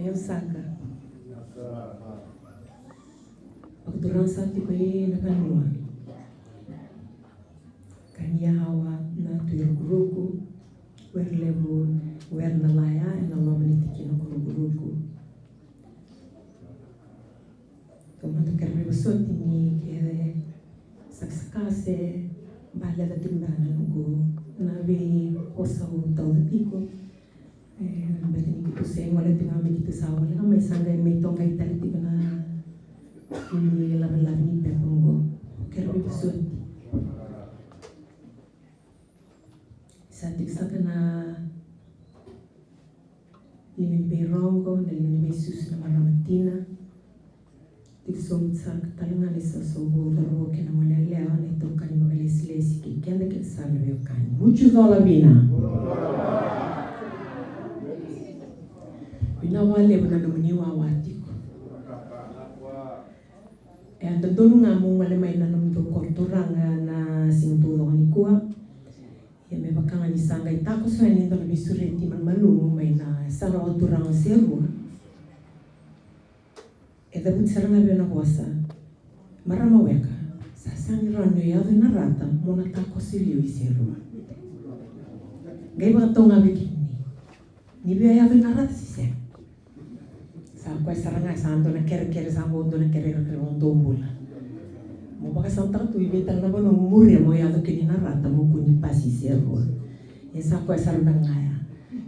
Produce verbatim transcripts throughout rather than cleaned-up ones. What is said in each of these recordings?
Ia saka. Vakaturaga sa tiko e na vanua. Ka ni yawa na Tui Rukuruku, Werelevu, Were na Laya, e na loma ni tikina ko Rukuruku. Ka mada kere veivosoti ni ke sakasaka se baleta tiko beka na noqu na veivosa au tauca tiko. E, baleta ni keitou se gole tiko ga me keitou sa voleka mai, sa qai mai toqai tale tiko na ni lavelave ni pepa oqo. Kere veivosoti. Sa tiko saka na liga ni veirogo, na liga ni veisusu na marama tina. Tiko sobu saka tale ga na isausau vou, cauravou kei na goneyalewa, na itokani vakalesilesi kei keda kece sara na veiwekani. Mucu cola vina. Vinaka vakalevu na nomuni wawa tiko. E a dodonu ga mo gole mai na nomudou koro turaga na siga taucoko nikua. Ia me vaka ga ni sa qai takoso yani e dua na veisureti malumalumu mai na yasana vakaturaga o Serua. E cavuti sara ga vei au na vosa, marama weka, sa sega ni rawa ni o yaco i Narata mo na takoso i liu i Serua. Qai vakatau ga vei kemuni, ni via yaco i Narata se sega? Sa koya sara ga, sa dua na kerekere, sa bau dua na kerekere vakadua bula. Mo vakasamataka tu i vei tale na vanua mo muria mo yaco kina i Narata mo kua ni pasi i Serua. Ia sa koya sara beka ga ya.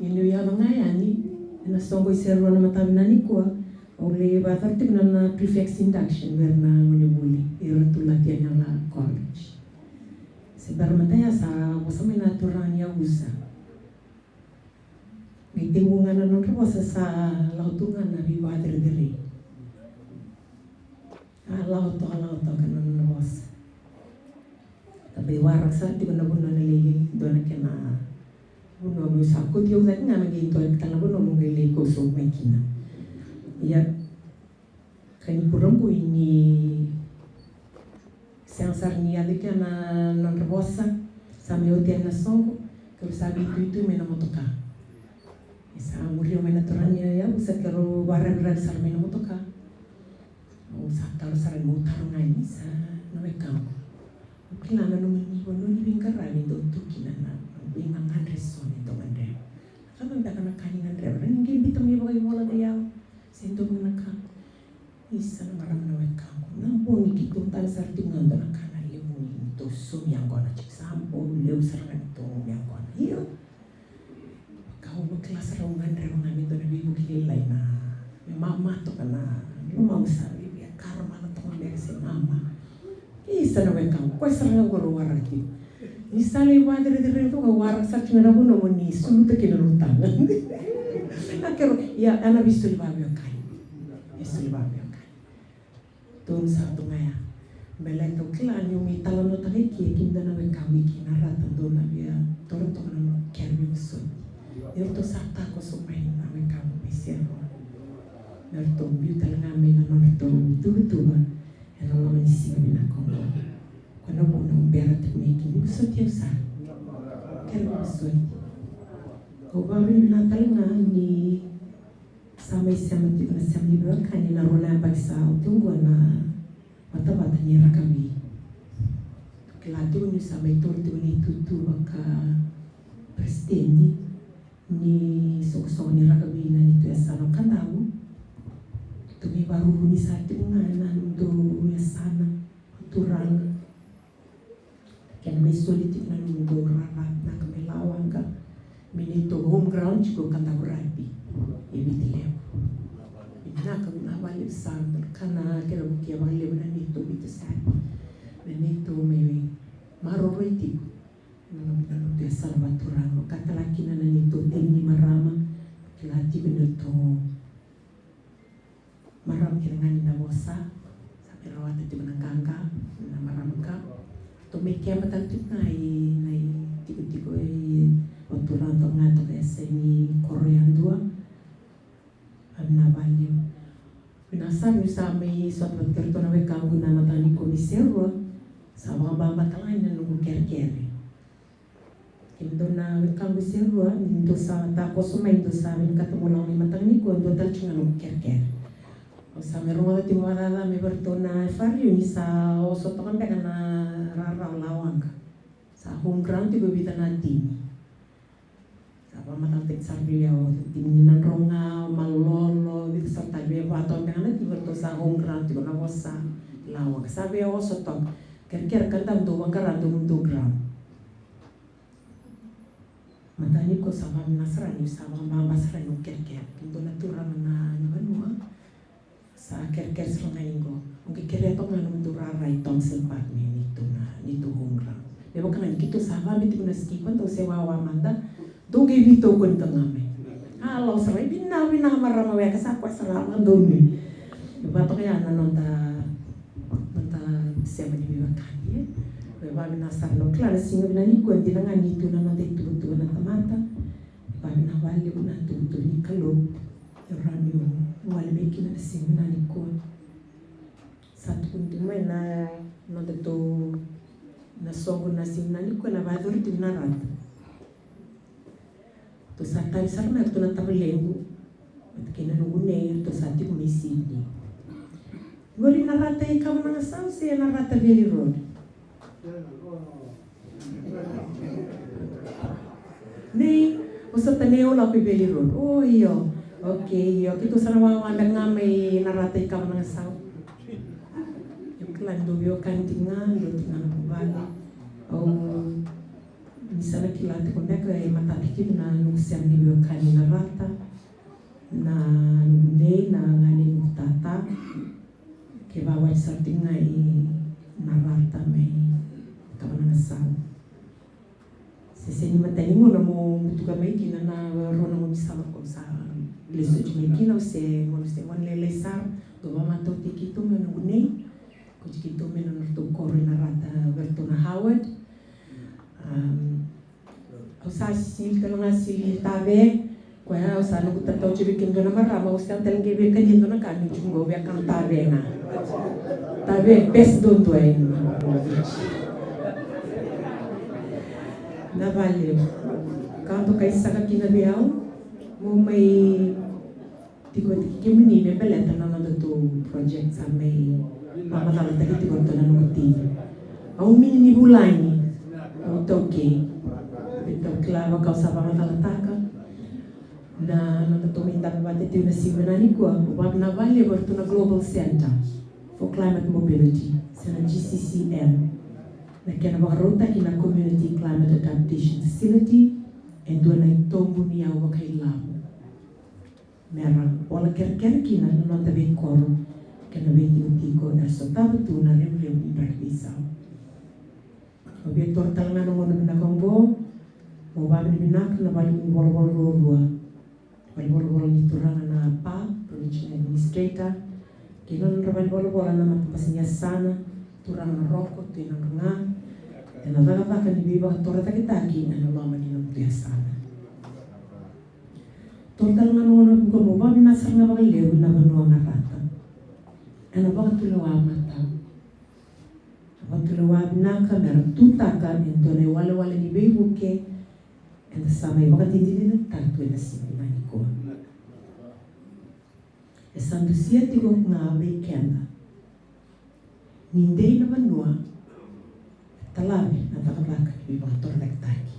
Ia niu yaco ga yani e na soqo i Serua na mataka vinaka nikua, au lai vakayacora tiko na, na prefix induction vei ira na gonevuli, ira tu Latiania College. Se bera mada ya sa vosa mai na turaga ni yavusa. Qai tekivu ga na nodra vosa sa lako tu ga na veivakacerecerei. A lako toka, lako toka na nona vosa. Ka veiwaraka sara tiko na vanua na lai dua na kena vanua meu sa kauti au cake ga me qai dua tale na vanua meu qai lai kau sobu mai kina. Ia. Ka ni kurabui ni sega sara ni yaco kina na nodra vosa, sa mai oti yani na soqo, keirau sa veituitui mai na motoka. Ni sa muria mai na turaga ni yavusa, keirau vakararavi sara mai na motoka. Au sa taro sara, meu taro ga ni sa na wekaqu. Au kila na nomuni vanua ni veiqaravi dou tu kina na veigagadre so ni dou gadreva. Na cava beka na ka ni gadreva? Ni qai biuta mai vakaivola vei au. Se dua na ka. Isa na marama na wekaqu. Na bogi keitou tale sara tiko ga dua na ka na levu ni tou saumi yaqona tiko. Sa bau levu sara ga ni tou saumi yaqona. Io. Ka au vakila sara au gadreva ga me dua na veivuke lailai na me mama toka na lomaqu sa via kara mala toka beka se mama. Isa na wekaqu, koya sara ga qori au waraka tiko. Ni sa lai vakacerecerei toka, au waraka sara tiko na vanua mo ni suluta kina na lutaga. Na kero, ia, ena veisoli vakaveiwekani. Veisoli vakaveiwekani. Tou sa tu ga ya. Baleta au kila niu mai talanoataka i ke, kina na wekaqu i ke na rata dou na via toro toka na noqu kere veivosoti. Ia ratou sa takoso mai na wekaqu mai Serua. Me ratou biu tale ga mai na nodratou tuvatuva. Ena loma ni siga vinaka oqo. Ko na vuna au bera tiko mai kina, ni vosoti au sara. Kere vosoti. Au vakavinavinaka tale ga ni sa mai sema tiko na sema ni veiwekani ena rua na yabaki sa oti oqo na vatavata ni rakavi. Kila tiko ni sa mai taura tiko na itutu vaka peresitedi ni soqosoqo ni rakavi na neitou yasana o Kadavu. Tou mai vakaruru ni sa tiko ga ena nomudou yasana, turaga. Kena mai soli tiko na nomudou rara vinaka mai Lawaqa. Me neitou home ground tiko Kadavu Rugby e Viti Levu. Vinaka, vinaka vakalevu sara, na ka na kena vukea vakalevu na neitou Viti sara. Na neitou mai maroroi tiko. Na noda, na noda yasana vakaturaga, ka tale kina na neitou timi ni marama, kila tiko ni ratou marama kece ga ni na vosa, sa mai rawata tiko na qaqa na marama ka. Ratou mai keba tale tiko ga i na itikotiko e vakaturaga toka ga toka e yasa ni koro yadua. Vinaka vakalevu. Vinaka sara niu sa mai sota vata kei ratou na wekaqu na mataka nikua mai Serua. Sa vakababa tale ga na noqu kerekere. Dua na wekaqu se rua, ni dou sa takoso mai, dou sa vinakata mo lako mai mataka nikua, dua tale tiko ga noqu kerekere. Au sa mai rogoca tiko vakacaca mai vei iratou na F R U ni sa oso toka beka na rara o Lawaqa. Sa home ground tiko e vica na timi. Sa vakamacalataki sara vei au, timi ni Nadroga, Malolo, vica sara tale, vei va toka beka na timi, iratou sa home ground tiko na vosa Lawaqa. Sa vei au oso toka. Kerekere ka dau dou vaqara dou nomudou ground. Mataka nikua sa vakavinavinaka sara niu sa vakababa sara niu kerekere. Dua na turaga na, na vanua. Sa kerekere sara ga ni qo. Au qai kerea toka ga nomudou rara i Thompson Park ni, neitou na, neitou home ground. Me vaka ga ni keitou sa vabi tiko na skipa, dou se wawa mada. Dou qai veitokoni toka ga mai. A, lako sara, e vinaka, vinaka marama weka, sa koya sara vakadonui. Me vaka toka ya na noda, noda sema ni veiwekani, e. Me vakavinaka sara, au kila na siga vinaka nikua, dina ga ni tu na noda ituvatuva na tamata. Me vakavinaka vakalevu na ituvatuva ni Kalou. E rawa niu gole mai kina na siga vinaka nikua. Sa tukuni tu mai na nodatou, na soqo na siga vinaka nikua, na vakayacori tu na rata. Ratou sa tavi sara mai ratou na tavalequ vata kei na noqu nei, ratou sa tiko mai Sydney. Qori na rata i Kavanagasa se na rata Valley Road? Nei, o sa ta nei, o lako i Valley Road. O, io. Okei, io. Keitou sa na wawa beka ga mai na rata i Kavanagasa. Io, kila ni dou veiwekani tiko ga, dou tiko ga na vuvale. Au, ni sa na kila tiko beka e matata tiko na noqu sema ni veiwekani na rata, na noqu nei, na gane noqu tata. Kevaka wale sara tiko ga i na rata mai Kavanagasa. Se sega ni matai ni gauna mo butuka mai kina na rua na gaunisala ko sa lesu oti mai kina, au se gone, se gone lailai sara. Dou vakamatautaki keitou mai noqu nei. Kauti keitou mai na nodratou koro ena rata vei ratou na Howard. Am, au sa sili tale ga sili tave. Koya au sa noqu tatau tiko vei kemudou na marama, au sega tale qai via kania e dua na ka, meu tiko qo via kana tave ga. Tave best duadua ena. Na vale ka dokai saka kina vei au, meu mai tiko vata kei kemuni me baleta na nodatou project sa mai vakamacalataki tiko ratou na noqu timi. Au mini ni vulagi, au taukei. Vei ratou kila vaka au sa vakamacalataka. Na nodatou mai dabe vata tiko na siga vinaka nikua, au vakavinavinaka vakalevu vei ratou na Global Centre for Climate Mobility, se na G C C M. Na kena vakarautaki na Community Climate Adaptation Facility, e dua na itobu ni yau vakailavo. Me ra vola kerekere kina na noda veikoro kei na veitikotiko era sotava tu na revurevu ni draki veisau. Au via taura tale ga na gauna vinaka oqo meu vakavinavinaka na valenivolavola ruarua. Valenivolavola ni turaga na Pa, Provincial Administrator, kei na nodra valenivolavola na matabose ni yasana, turaga na Roko, Tui Nadroga, ena cakacaka ni veivakatorocaketaki ena loma ni nomudou yasana. Taura tale ga na gauna oqo meu vakavinavinaka sara ga vakalevu na vanua na rata ena vakatulewa matau. Na vakatulewa vinaka me ra tutaka e dua na iwalewale ni veivuke eda sa mai vakadinadinataka tu ena siga vinaka nikua. E sa dusia tiko ga vei keda ni dei na vanua e talave na cakacaka ni veivakatorocaketaki.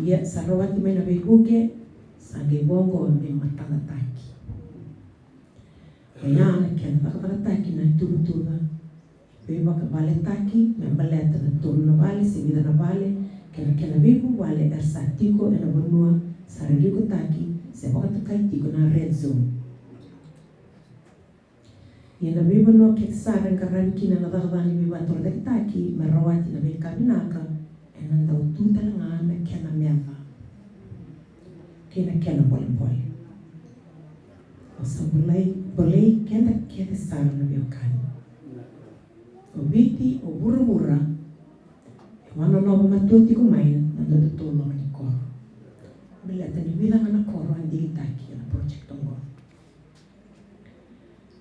Ia sa rawati mai na veivuke, sa qai vo oqo me matalataki. Oya na kena cakacakataki na ituvatuva veivakavaletaki me baleta na tolu na vale se vica na vale kei na kena veivuvale era sa tiko ena vanua sa rerevutaki se vakatokai tiko na red zone. Ia na veivanua kece sara e qaravi kina na cakacaka ni veivakatorocaketaki me rawati na veika vinaka, ena dau tu tale ga na kena meca kei na kena bolebole. Au sa bolei, bolei keda kece sara na veiwekani. O Viti, o vuravura, e wanonova matua tiko mai na nodatou loma ni koro. Baleta ni vica ga na koro a digitaki ena project oqo.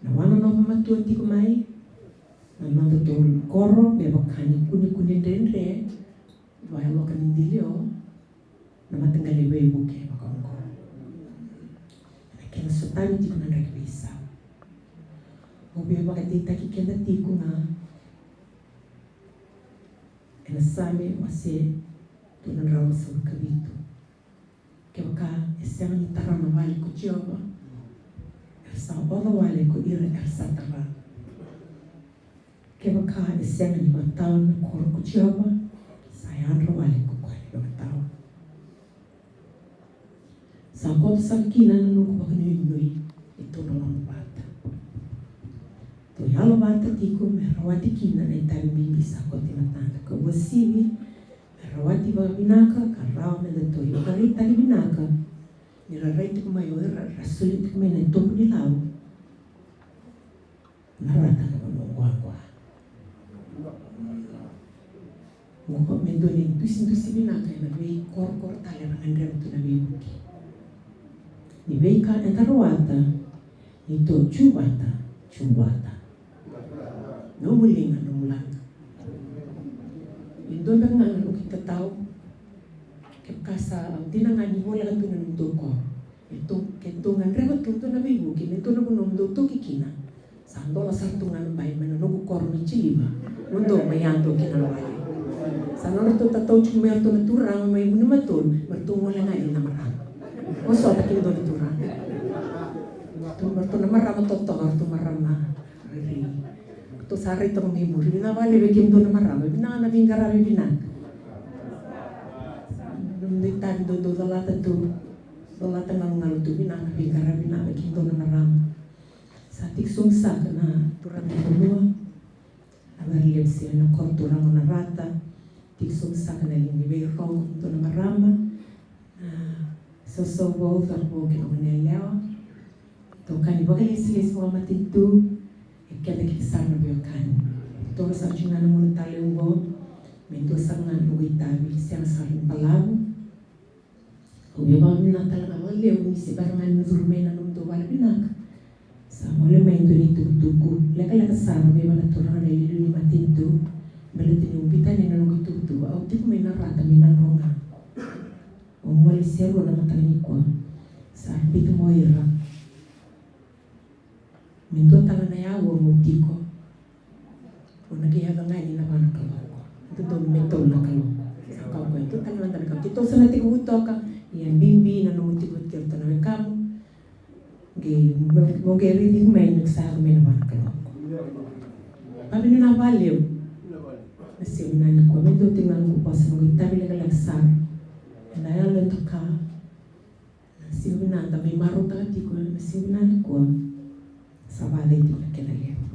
Na wanonova matua tiko mai na nodatou koro me vaka ni kunekune dredre, Vayaloka ni dilio na mataqali veivuke vakaoqo. Na kena sotavi tiko na draki veisau. Au via vakadeitaki keda tiko ga ena Same wase dua na drau ruasagavulu ka vitu. Kevaka e sega ni tara na vale ko Jiova, era sa oca wale ko ira era sa tara. Kevaka e sega ni vakatawa na koro ko Jiova, sa yadra wale ko koya ni vakatawa. Sa koto sara kina na noqu vakanuinui ni tou na lomavata. Tou yalovata tiko me rawati kina na itavi bibi sa koto e matada, ka uasivi me rawati vakavinaka, ka rawa me datou ivakaraitaki vinaka ni ra rai tiko mai o ira ra soli tiko mai na tobu ni lau. Na rata na vanua quaqua. Oqo me dua na idusidusi vinaka ena veikorokoro tale era gadreva tu na veivuke. Ni veika eda rawata, ni tou tu vata, tu vata. Nomu liga, nomu laga. E dua beka ga na noqu itatau. Kevaka sa dina ga ni voleka tu na nomudou koro. E tou, ke tou gadreva tu dua na veivuke me dua na vanua mo dou toki kina, sa dola sara tu ga na bai mai na noqu koro mai Jiliva, mo dou mai yadua kina na vale. Sa nodratou tatau tiko mai ratou na turaga mai Vunimatolu, me ratou gole ga yani na marama. Vosota kina dua na turaga. Ratou, me ratou na marama totoka, ratou marama rairai. Ratou sa rai toka mai muri. Vinaka vakalevu vei kemudou na marama, vinaka na veiqaravi vinaka. Nomudou itavi dou, dou colata tu. Colata galugalu tu, vinaka na veiqaravi, vinaka vei kemudou na marama. Sa tiko sobu saka na turaga ni vanua, na Vakaralevisi, na koro turaga na Rata. Tiko sobu saka na liga ni veirogo, kemudou na marama. Na sausau vou, cauravou kei na goneyalewa. Itokani vakalesilesi vakamatanitu, e keda kece sara na veiwekani. Toro sara tiko ga na gauna talei oqo, me dua sara ga na noqu itavi, sega sara ni balavu. Au via vakavinavinaka tale ga vakalevu ni se bera ga ni curu mai na nomudou vale vinaka. Sa gole mai e dua na itukutuku lekaleka sara vei vei na turaga na iliuliu ni matanitu. Baleta niu biuta yani na noqu itukutuku, au tiko mai Narata mai Nadroga. Au gole serua na mataka nikua. Sa biuta mai o ira. Me dua tale na aua mo tiko. O na qai yaco ga yani na va na kaloko. Dodonu me tolu na kaloko. Sa kaya o koya, dua tale mada na ka. Keitou sa na tekivu toka. Ia bibi na nomu tiko vata kei iratou na wekamu. Qai mo qai raici mai ni sa yaco mai na va na kaloko. Vakavinavinaka vakalevu. Na siga vinaka nikua, me dua tiko na noqu vosa, noqu itavi lekaleka sara. Ena yalo e doka. Na siga vinaka da mai marautaka tiko na siga vinaka nikua. Sa vakacei tiko na kena levu.